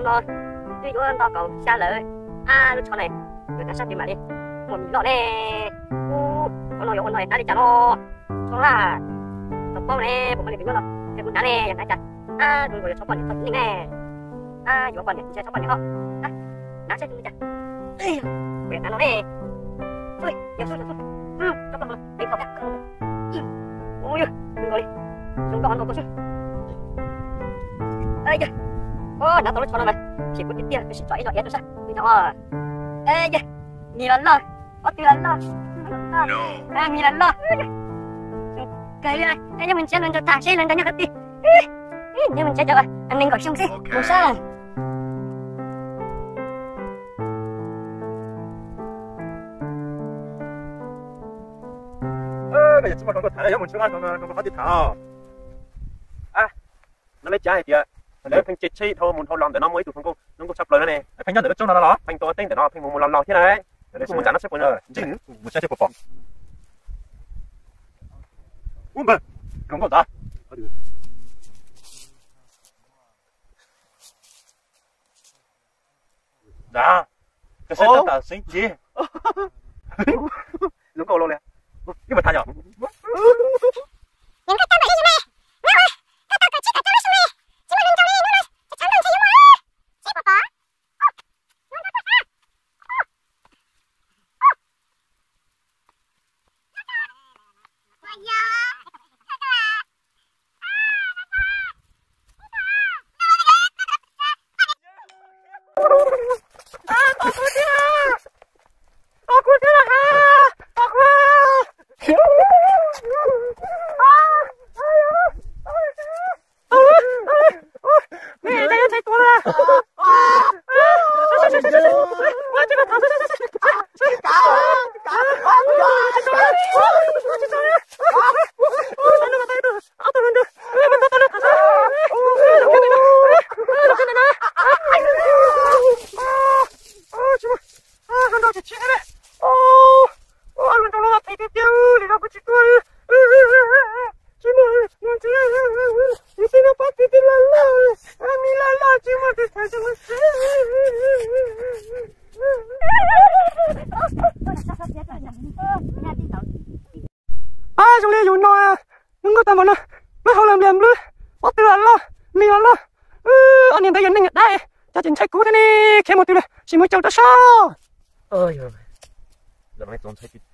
Los twb yuav nto kaum xya lawm, ab lub tsho ne yuav tag sab tid mam li muaj mis loj ne. Ub, ua no yuav ua no hnab li cas no? Tsho laj, tau paub ne, puas muaj li tus yuav no, kuv hnav ne, yog hnav cas? Ab, zoo nkaus yuav tsho poj niam txog tus neeg ne. Ab, yuav poj niam ntshe tsho poj niam ho. Hnav saib zoo li cas. Kuv yuav hnav no ne. Ui, yog xwb, yog xwb. Tsho poj niam, ib tau. Ui, zoo nkaus li, zoo nkaus no koj xwb. Ab, hnav tau lub tsho no mas, chim kuv tiag tiag, kuv sim tso ib lo iav rau sab. Ab, mis los loj, pob tw los loj, mis los loj. Kawg li, nyob mus nrhiav luag nraug tham seb luag nraug nyob qhov twg. Nyob mus nrhiav cov nees nkaum xyoo xwb mus saib. Yog tsis muaj hluas nkauj tham, yog mus nrhiav hluas nkauj qhov twg tham. No peb cav hais tias lawv pheej tsheb dhau mus dhau los ntawm no muaj ib tug hluas nkauj, hluas nkauj tshaj plaws no ne. Pheej nyob ntawm lub tsob no los, pheej tuaj teb ntawm no, pheej mus mus los los thiab na. Kuj mus tsa no saib puas ntsib, mus saib seb puas pom. Ub npawg, hluas nkauj ntawd. Ntshe tab tom xeeb cia. Zoo nkauj los li, ib mus tham yom. Ab, zoo li yus no, lub nkauj tag npaum no, lub hau los nplias nplwb, pob tw los loj, mis los loj. Ob niag ntawd yog neeg dab, cov tseem ntshai kuv thiab ne, khiav mus twg lawm, sim mus caum rau sab. Ntxhais tiag, ntxhais tiag, ntxhais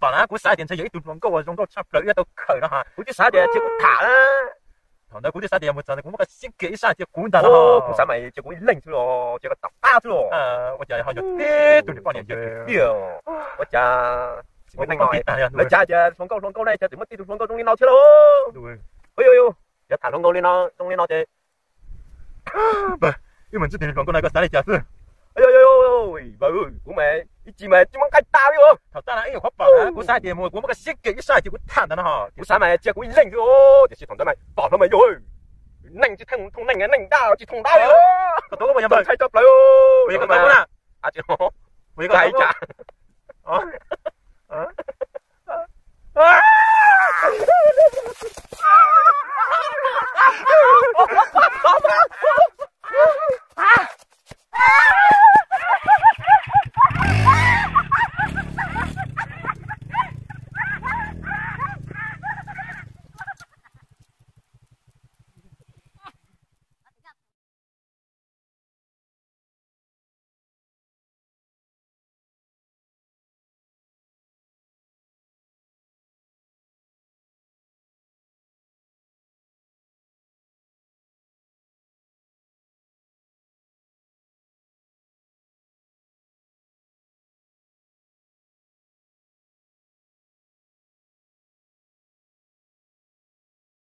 tiag. Kuv xav tias ntshai yog ib tug hluas nkauj uas zoo nkauj tshaj plaws ib tau khawm no, kuv twb xav tias cia kuv tham. Thaum ntawd kuv twb xav tias mus txog ntawd kuv muab koj siab kiag ib sab cia kuv ntag no. Kuv xav mas cia kuv ib leeg xwb los cia koj tom qab xwb los. Ua cas ho yog tib tug niam poj niam ntawd tiag. Ua cas lawv cas tias hluas nkauj hluas nkauj ne, cas tseem muaj tib tug hluas nkauj zoo li no thiab lauj. Yog tham hluas nkauj li no zoo li no ces wb mus ntsib tus hluas nkauj no koj xav li cas xwb? Vauv, kuv mas ib chim mas tsis muaj nqaij tas li os. Thaum ntawd ib nyuag qhuav pom kuv xav tias mus kuv muab koj siab kiag ib sab cia kuv tham ntag no. Kuv xav mas cia kuv ib leeg xwb os, tiam sis thaum ntawd mas pom no mas yog neeg tsis thooj neeg, neeg dab tsis thooj dab li. Ntshai tshaj plaws. Ua li koj tau na. Ua li koj tau na. Ua li koj tau na.